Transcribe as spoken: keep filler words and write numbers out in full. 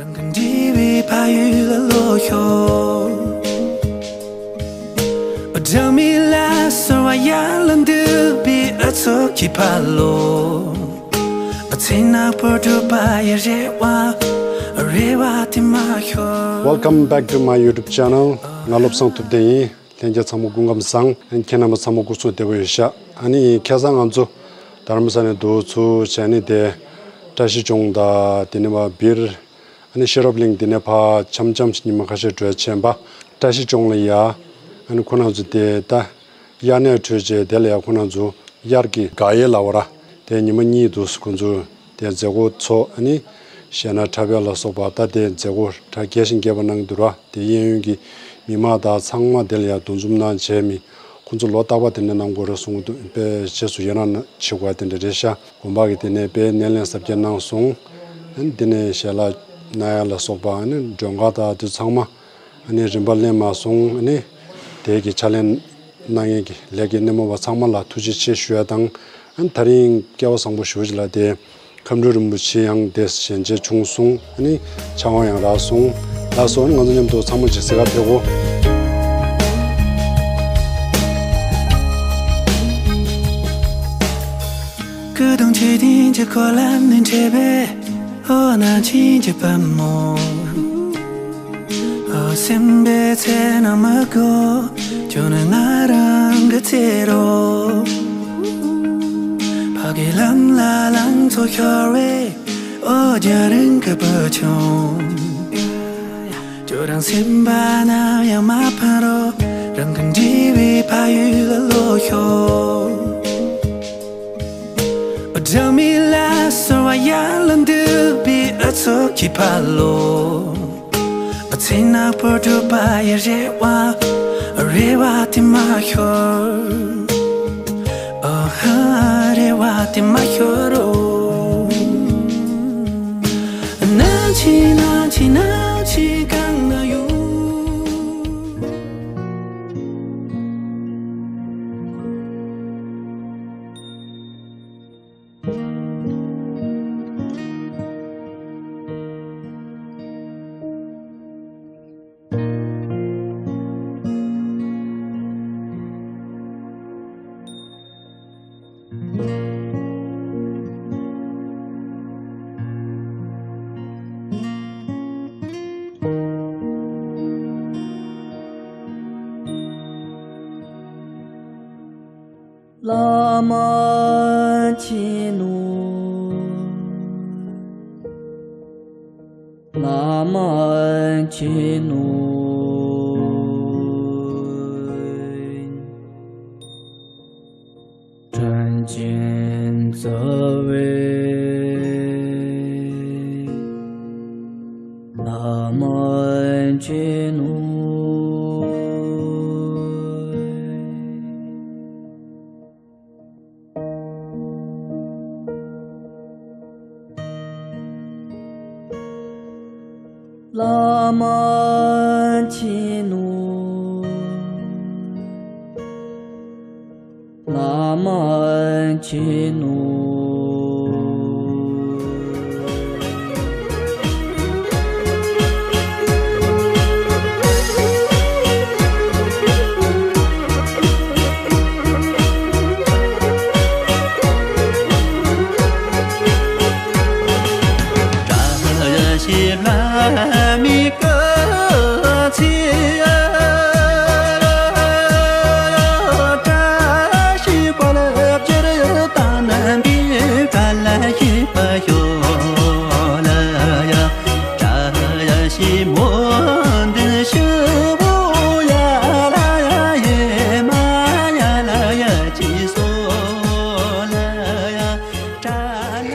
རང་གི་འདྲིས་པའི་ཕ་ཡུལ་ལ་ལོག་ཤོག་སྦྲང་མའི་ལ་སོལ་བ་ཡར་ལ་འདུད་པའི་ཨུ་ཚུགས་ཀྱི་ཕ་ལོ། ཚེ་ནག་པོ་སྒྲུབ་པ་ཡི་རེ་བ། རེ་བ་དེ་མ་ཤོར། Welcome back to my YouTube channel. ང་བློ་བཟང་ཐུབ་བསྟན་ཡིན། ལྷན་རྒྱས་ཚང་མ་སྐུ་ཁམས་བཟང་། ཁྱེད་རྣམ་པ་ཚང་མ་སྐུ་གཟུགས་བདེ་པོ་ཡོད་ཤག་ཨ་ནི་ཁ་སང་ང་ཚོ་དྷ་རམ་ས་ནས་འདུག་ཚུར་བྱས་ནས་དེ་བཀྲ་ཤིས་ལྗོངས་དང་དེ་ནས་མར་སྦིར། ཨ་ནི་ཤེས་རབ་གླིང་དེ་ནས་ཕར་འཆམ་འཆམ་ཉི་མ་ཁ་ཤས་འགྲོ་ཡ་བྱས་པ། བཀྲ་ཤིས་ལྗོངས་ལ་ཡ། ཨ་ནི་ཁོ་རང་ཚོ་དེ་ད་དབྱར་གནས་གྲོལ་རྗེས་དེ་ལ་ཡ་ཁོ་རང་ཚོ་དབྱར་གྱི་དགག་དབྱེ་ལབ་པ་ར། དེ་ཉི་མ་གཉིས་འདུག་ཁོ་ཚོ་དེ་མཛད་སྒོ་ཚོགས། ཨ་ནི་གཞས་སྣ་འཁྲབ་ཡ་ལ་སོགས་པ་ད་དེ་མཛད་སྒོ་གྲ་རྒྱས་ཤིང་རྒྱས་པ་གནང་གི་འདུག་ར། དེ་གཡས་གཡོན་གྱི་མི་མང་དང་ཚང་མ་དེ་ལ་ཡ་འདུ་འཛོམས་གནང་བྱས་མི་ཁོང་ཚོ་ལོ་རྟག་པར་དེ་འདྲ་གནང་དགོས་རེད་གསུང་གི་འདུག་དཔེ་རྗེས་སུ་ཡི་རང་བྱེད་དགོས་དེ་འདྲ་རེད་ཤག་དགོན་པ་གི་དེ་ནས་དཔེ་སྣེ་ལེན་གཟབ་རྒྱས་གནང་སོང་། ཨ་ནི་དེ་ནས་ཞལ་ལག་གནང་ཡ་ལ་སོགས་པ། ཨ་ནི་མགྲོན་ཁང་དང་དེ་ཚང་མ་ཨ་ནི་རིན་པ་ལེན་མ་སོང་། ཨ་ནི་དེ་གི་ཕྱག་ལེན་གནང་མཁན་གྱི་ལས་ཀྱི་སྣེ་མོ་བ་ཚང་མ་ལ་ཐུགས་རྗེ་ཆེ་ཞུ་ཡ་དང་། ཨ་ནི་དེ་རིང་སྐལ་བ་བཟང་པོ་ཞེ་པོ་ཅིག་ལ་དེ། ཁམས་སྤྲུལ་རིན་པོ་ཆེ་ཡང་དེ་ཞལ་མཇལ་བྱུང་སོང་། ཨ་ནི་ཕྱག་དབང་ཡང་རག་སོང་། ལགས་སོ། ཨ་ནི་ང་ཚོ་མཉམ་དུ་ཚང་མ་ཅིག་གཟིགས་ག་ཕེབས་གོ། སྐུ་གདུང་མཆོད་རྟེན་གྱི་འཁོར་ལམ་ནས་འཕྲད་པའི་འོ་ན་ཆེན་གྱི་བུ་མོ། འོ་སེམས་པའི་ཚེ་ན་མ་གོ། ཁྱོད་ནི་ང་རང་གི་ཚེ་རོ། ཕ་གི་ལམ་ལ་ལང་ཚོ་ཤོར་བའི་འོ་རྒྱ་རིང་གི་བུ་ཆུང་། ཁྱོད་རང་སེམས་པ་ནམ་ཡང་མ་ཕམ་རོགས། རང་གི་འདྲིས་པའི་ཕ་ཡུལ་ལ་ལོག་ཤོག་སྦྲང་མའི་ལ་སོལ་བ་ཡར་ལ་འདུད་པའི་ཨུ་ཚུགས་ཀྱི་ཕ་ལོ། ཚེ་ནག་པོ་སྒྲུབ་པ་ཡི་རེ་བ། རེ་བ་དེ་མ་ཤོར། ཨ་ཧ། རེ་བ་དེ་མ་ཤོར་རོ། ནམ་འཆི་ནམ་འཆི་ནམ་འཆི་གང་ན་ཡོད། བླ་མ་མཁྱེན་ནོ། བླ་མ་མཁྱེན་ནོ། དྲིན་ཅན་རྩ་བའི་བླ་མ་མཁྱེན་ནོ། བླ་མ་མཁྱེན་ནོ། བླ་མ་མཁྱེན་ནོ། བཀྲ་ཤིས་བླ་མའི་སྐུ་ཚེ། བཀྲ་ཤིས་དཔལ་གྱུར་དང་ནམ་པའི་བཀྲ་ལ་ཤིས་པ་ཤོག་ལ་ཡ། བཀྲ་ཤིས་སྨོན་འདུན་ཞུ་བོ་ཡ་ལ་ཡ་ཡེ་མ་ཡ་ལ་ཡ་ཅི་སོ་ལ་ཡ། བཀྲ་ལ།